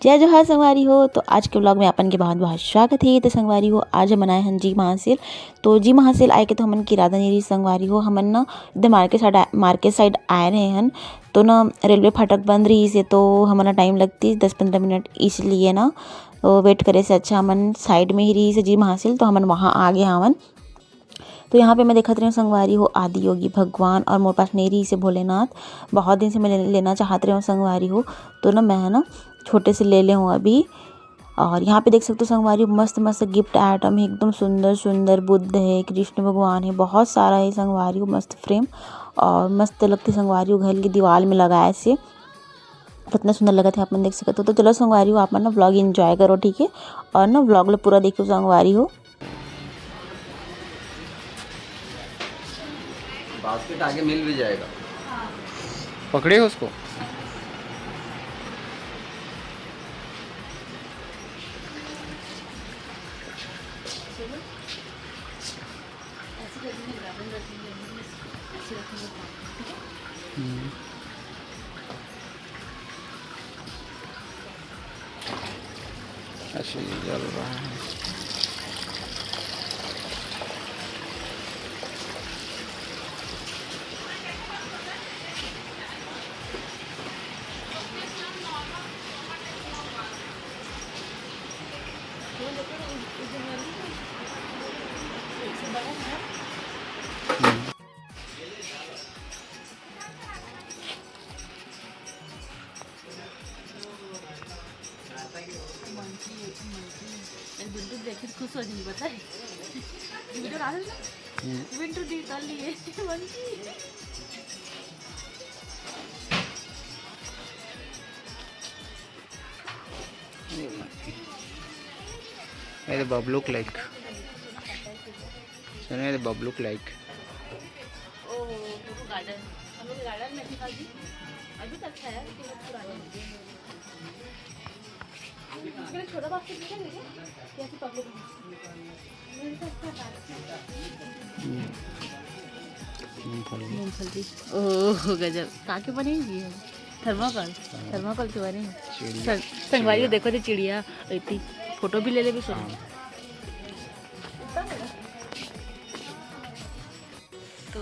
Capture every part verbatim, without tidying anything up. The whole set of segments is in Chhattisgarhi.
जय जोहार संगवारी हो। तो आज के vlog में आपन के बहुत बहुत स्वागत हे। तो संगवारी हो, आज हमन आए हन जी महासेल। तो जी महासेल आए के तो हमन के इरादा नहीं रही संगवारी हो। हमन ना इधर मार्केट साइड, मार्केट साइड आए रहे हन, तो ना रेलवे फाटक बंद रही से, तो हमन ला टाइम लगती दस पंद्रह मिनट, इसलिए ना तो वेट करे से अच्छा हमन साइड में ही रही से जी महासेल, तो हमन वहाँ आ गए हवन। तो यहाँ पे मैं देखत रही हूँ संगवारी हो, आदि योगी भगवान, और मोर पास नहीं रही से भोलेनाथ। बहुत दिन से मैं ले-, लेना चाहत रही हूँ संगवारी हो, तो ना मैं ना छोटे से ले ले हूँ अभी। और यहाँ पे देख सकते हो संगवारी हो, मस्त मस्त गिफ्ट आइटम है, एकदम सुंदर सुंदर बुद्ध है, कृष्ण भगवान है, बहुत सारा है संगवारी हो, मस्त फ्रेम और मस्त लगती संगवारी हो घर की दीवार में लगाए से। कितना सुंदर लगत है, आप मन देख सकते हो। तो चलो संगवारी हो, आप मन ना vlog enjoy करो, ठीक है, और ना vlog ला पूरा देखियो संगवारी हो। बास्केट आगे मिल भी जाएगा। पकड़े हो उसको। हम्म। ऐसे ही जल रहा है। Monkey, monkey. मेरे बिंटू देखिए खुश हो जाएंगे, पता है? वीडियो डाल ना। बिंटू दी कर लिए मंकी। अरे बबलू को लाइक। सुनो, अरे बबलू को लाइक। ओहो, टुटू गार्डन। हम लोग गार्डन में थे कल भी। अभी तक है, लेकिन अब पुराने हो गए। इसके लिए छोटा बास्केट मिल जाएगा क्या? या फिर पब्लिक में? मूंगफली। मूंगफली। ओह, गजब। का के बने जी है? थर्माकोल। थर्माकोल के बने। चिड़िया। संग-, संगवारी को देखो तो चिड़िया। इतनी फोटो भी ले ले भी सुन। हाँ। तो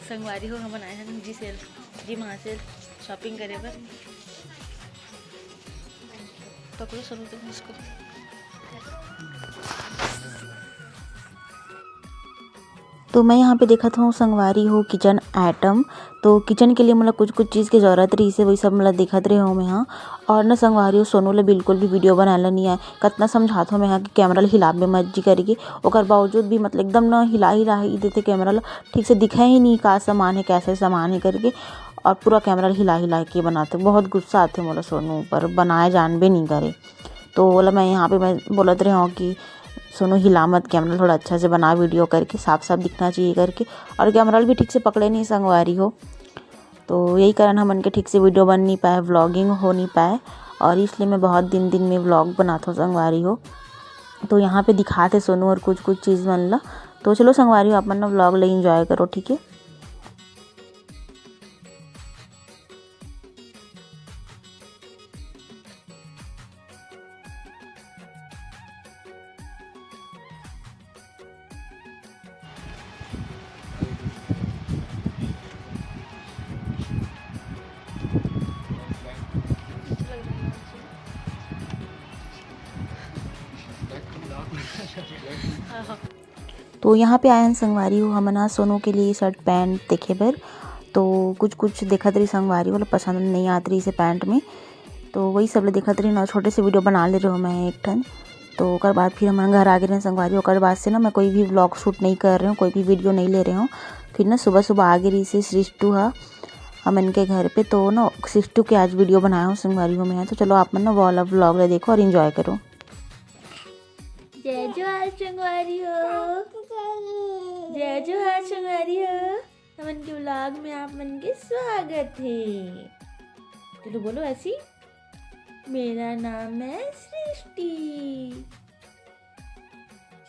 संगवारी हो, हमन आए हैं जी सेल, जी महासेल शॉपिंग करे बर। पकड़ो सर, तुम इसको। तो मैं यहाँ पे देखत हूँ संगवारी हो किचन आइटम। तो किचन के लिए मोला कुछ कुछ चीज़ के ज़रूरत रहिस हे, वही सब मोला देखत रहे हो मैं हाँ। और ना संगवारी हो, सोनू ला बिल्कुल भी वीडियो बनाए ला नहीं आए। कतना समझात हो मैं हाँ कि कैमरा ला हिलाबे मत जी करके, ओकर बावजूद भी मतलब एकदम ना हिला हिला ही देथे कैमरा ला, ठीक से दिखा ही नहीं का सामान है, कैसे सामान है करके, और पूरा कैमरा ला हिला हिला के बनाथे। बहुत गुस्सा आथे मोला सोनू ऊपर, बनाए जानबे नहीं करे। तो ओला मैं यहाँ पे मैं बोलत रहे हूँ कि सोनू हिला मत, कैमरा थोड़ा अच्छा से बना वीडियो करके, साफ साफ दिखना चाहिए करके। और कैमरा भी ठीक से पकड़े नहीं संगवारी हो, तो यही कारण हमन के ठीक से वीडियो बन नहीं पाए, व्लॉगिंग हो नहीं पाए, और इसलिए मैं बहुत दिन दिन में व्लॉग बनात हूँ संगवारी हो। तो यहाँ पे दिखाते सोनू और कुछ कुछ चीज़ मन ला। तो चलो संगवारी हो, आप मन ना व्लॉग ला एंजॉय करो, ठीक है। तो यहाँ पे आए हन संगवारी हो, हमन ह सोनू के लिए शर्ट पैंट देखे बर। तो कुछ कुछ देखत रही संगवारी हो, ओला पसंद नहीं आत रही से पैंट में, तो वही सब ले देखत रही ना, छोटे से वीडियो बना ले रहे हो मैं एक ठन। तो ओकर बाद फिर हमन घर आ गए रहे संगवारी, ओकर बाद से ना मैं कोई भी व्लॉग शूट नहीं कर रहे हूँ, कोई भी वीडियो नहीं ले रहे हूँ। फिर ना सुबह सुबह आ गए रही से सृष्टु हा हमन के घर पे, तो ना सृष्टु के आज वीडियो बनाया हूँ संगवारी हो मैं। तो चलो आप मन ना वाला व्लॉग ला देखो और एंजॉय करो। जय जोहार संगवारी हो, जय जोहार संगवारी हो, हमन के व्लॉग में आप मन के स्वागत है। चलो बोलो ऐसी, मेरा नाम है सृष्टि।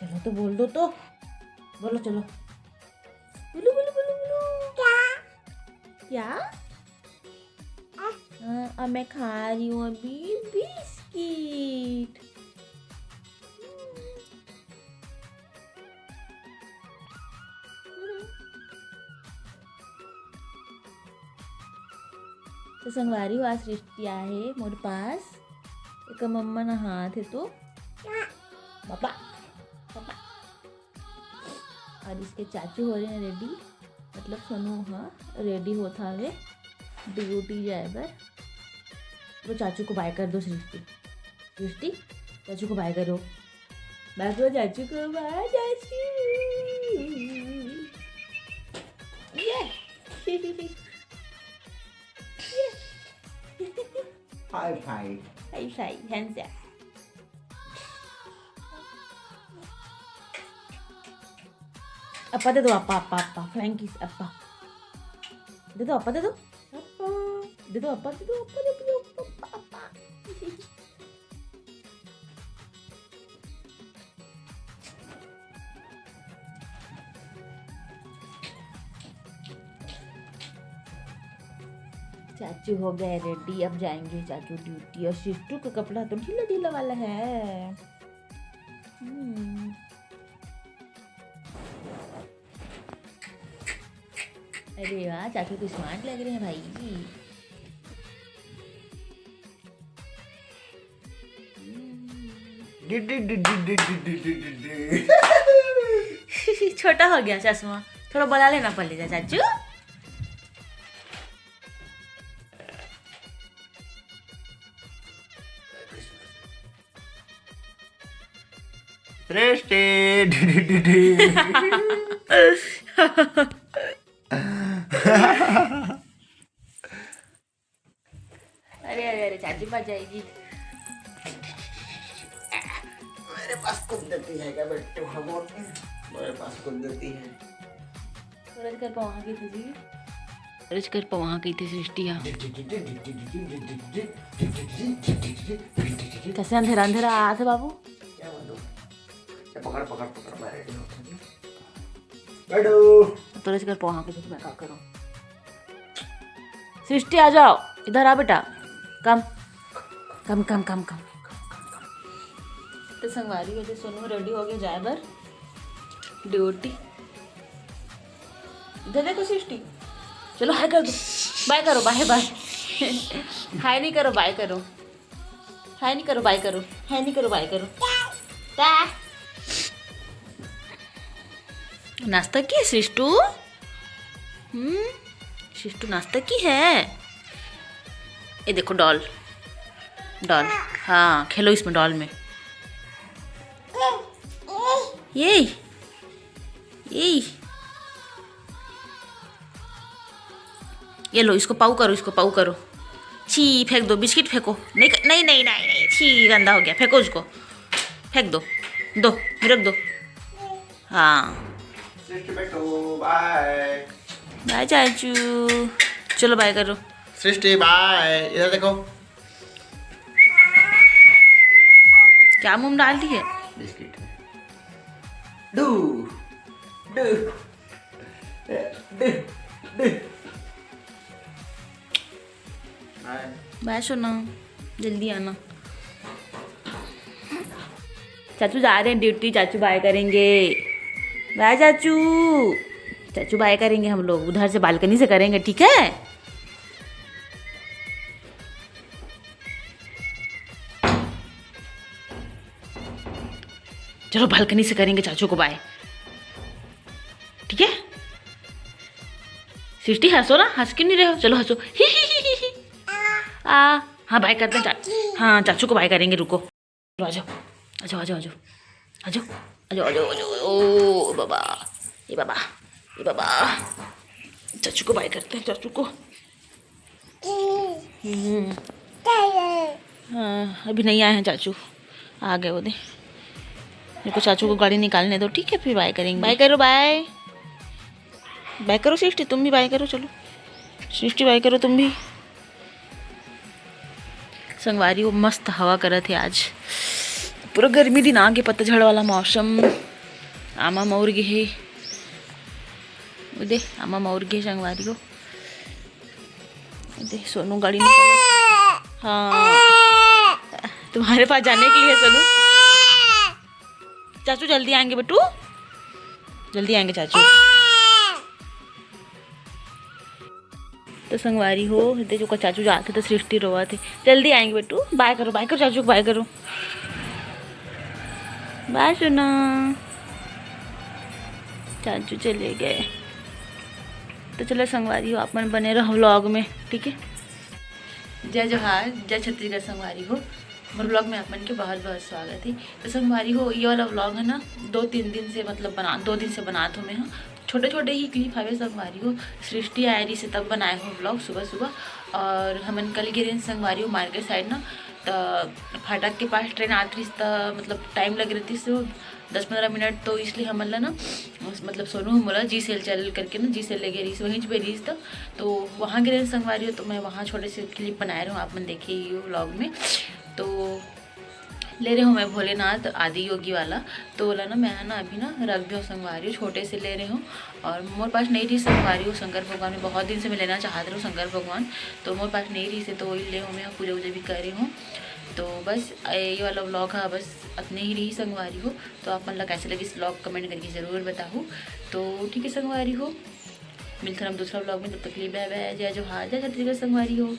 चलो तो बोल दो तो, बोलो चलो, बोलो बोलो बोलो बोलो। क्या? क्या? हाँ, अब मैं खा रही हूँ अभी बिस्किट। तो संगवारी हो, आज सृष्टि आहे मोर पास। एकर मम्मा नहात हे तो पापा, पापा। और इसके चाचू हो रहे हैं रेडी, मतलब सोनू ह रेडी होत हवे ड्यूटी जाए बर। तो चाचू को बाय कर दो सृष्टि। सृष्टि, चाचू को बाय करो। बाय करो चाचू को, बाय चाचू। ये। हाय फाई। हाय फाई, हैंडसम। अप्पा दे दो, अप्पा, अप्पा, अप्पा, फ्लैंकीज, अप्पा। दे दो, अप्पा दे दो। अप्पा। दे दो, अप्पा दे दो, अप्पा दे दो, अप्पा, अप्पा। चाचू हो गए रेडी, अब जाएंगे चाचू ड्यूटी। और सिस्टू का कपड़ा तो ढीला ढीला वाला है। हम्म। अरे वाह, चाचू तो स्मार्ट लग रहे हैं भाई जी। छोटा हो गया चश्मा, थोड़ा बड़ा लेना पड़ेगा चाचू। सृष्टि। अरे, अरे, अरे, चाची बच जाएगी। मेरे पास कुछ देती है क्या बेटे, भगवान? मेरे पास कुछ देती है। सूरज कर पवा की थी जी। सूरज कर पवा की थी सृष्टि, हाँ। कैसे अंधेरा अंधेरा आथे बाबू? क्या बोलूं? ये पकड़, पकड़, पकड़, मैं रेडी होता हूँ। बैठो। सूरज कर पवा की थी, मैं क्या करूँ? सृष्टि, आ जाओ, इधर आ बेटा। कम, कम, कम, कम, कम। तो संगवारी हो, तो सोनू रेडी हो गया जाए बर ड्यूटी। इधर देखो सृष्टि, चलो हाय कर दो, बाय करो, बाय, बाय। हाय नहीं करो, बाय करो। हाय नहीं करो, बाय करो। हाय नहीं करो, बाय करो। टा। नाश्ता की है सृष्टु? हम्म, सृष्टु नाश्ता की है। ये देखो डॉल, डॉल। हाँ, खेलो इसमें, डॉल में। ये, ये, ये लो, इसको पाऊ करो, इसको पाऊ करो। छी, फेंक दो, बिस्किट फेंको। नहीं, नहीं, नहीं, नहीं, नहीं, छी, गंदा हो गया, फेंको उसको, फेंक दो, दो, रख दो। हाँ। सृष्टि बैठो, बाय। बाय चाचू। चलो बाय करो। सृष्टि बाय। इधर देखो। क्या मुंह में डाल रही है? बिस्किट। डू, डू, डू, डू। बाय। बाय सोना, जल्दी आना। चाचू जा रहे हैं ड्यूटी, चाचू बाय करेंगे। बाय चाचू। चाचू बाय करेंगे हम लोग, उधर से बालकनी से करेंगे, ठीक है? चलो बालकनी से करेंगे चाचू को बाय, ठीक है? सृष्टि हंसो ना, हंस क्यों नहीं रहे हो? चलो हंसो। ही, ही, ही, ही, ही। आ, हाँ, बाय करते हैं चा-, हाँ, चाचू को बाय करेंगे, रुको। आ जाओ, आ जाओ, आ जाओ, आ जाओ, आ जाओ, आ जाओ, आ जाओ, आ जाओ। ओ बाबा, ये बाबा, ये बाबा, चाचू को बाय करते हैं, चाचू को। हम्म। हाँ, अभी नहीं आए हैं चाचू, आ गए वो दे। मेरे को चाचू को गाड़ी निकालने दो, ठीक है, फिर बाय करेंगे। बाय करो, बाय। बाय करो सृष्टि, तुम भी बाय करो, चलो सृष्टि बाय करो तुम भी। संगवारी हो, मस्त हवा करत हे आज, पूरा गर्मी दिन आगे, पतझड़ वाला मौसम। आमा मउर गे हे, वो दे, आमा मउर गे हे संगवारी हो। दे, सोनू गाड़ी निकालो। हाँ, तुम्हारे पास जाने के लिए सोनू। चाचू जल्दी आएंगे बेटू, जल्दी आएंगे चाचू। तो संगवारी हो, एदे जो का चाचू जात हे तो सृष्टि रोवत हे। जल्दी आएंगे बेटू, बाय करो, बाय करो चाचू को, बाय करो, बाय सोना। चाचू चले गए। तो चलो संगवारी हो, आप मन बने रहो vlog में, ठीक है। जय जोहार, जय छत्तीसगढ़ संगवारी हो, मोर vlog में आप मन के बहुत बहुत स्वागत है। तो संगवारी हो, ये वाला vlog है ना, दो तीन दिन से, मतलब बना दो दिन से बनात हो मैं, हाँ, छोटे छोटे ही clip हवे संगवारी हो। सृष्टि आए रही से तब बनाए हो vlog सुबह सुबह। और हमन कल गे रहे संगवारी हो market side ना, तो फाटक के पास train आत रही, तो मतलब time लग रही थी, तो दस पंद्रह मिनट, तो इसलिए हमन ला ना, मतलब सोनू ह मोला जी सेल चल करके ना, जी सेल ले गे रहीस, वहीं पे रहीस त, तो वहाँ गे रहे संगवारी हो, तो मैं वहाँ छोटे से clip बनाए रहूँ, आप मन देखिए ये vlog में। तो ले रहे हूँ मैं भोलेनाथ आदि योगी वाला, तो ओला ना मैं ना अभी ना रख दे हूँ संगवारी हो, छोटे से ले रहे हूँ। और मोर पास नहीं रही संगवारी हो शंकर भगवान, मैं बहुत दिन से मैं लेना चाहत रहे हूँ शंकर भगवान, तो मोर पास नहीं रही से, तो वही ले हूँ मैं, पूजा वूजा भी कर रही हूँ। तो बस ये वाला vlog है, बस अतने ही रही संगवारी हो। तो आप मन ला कैसे लगिस vlog comment करके जरूर बताहू। तो ठीक है संगवारी हो, मिलथन अब दूसरा vlog में, तब तक के लिए bye bye, जय जोहार, जय छत्तीसगढ़ संगवारी हो।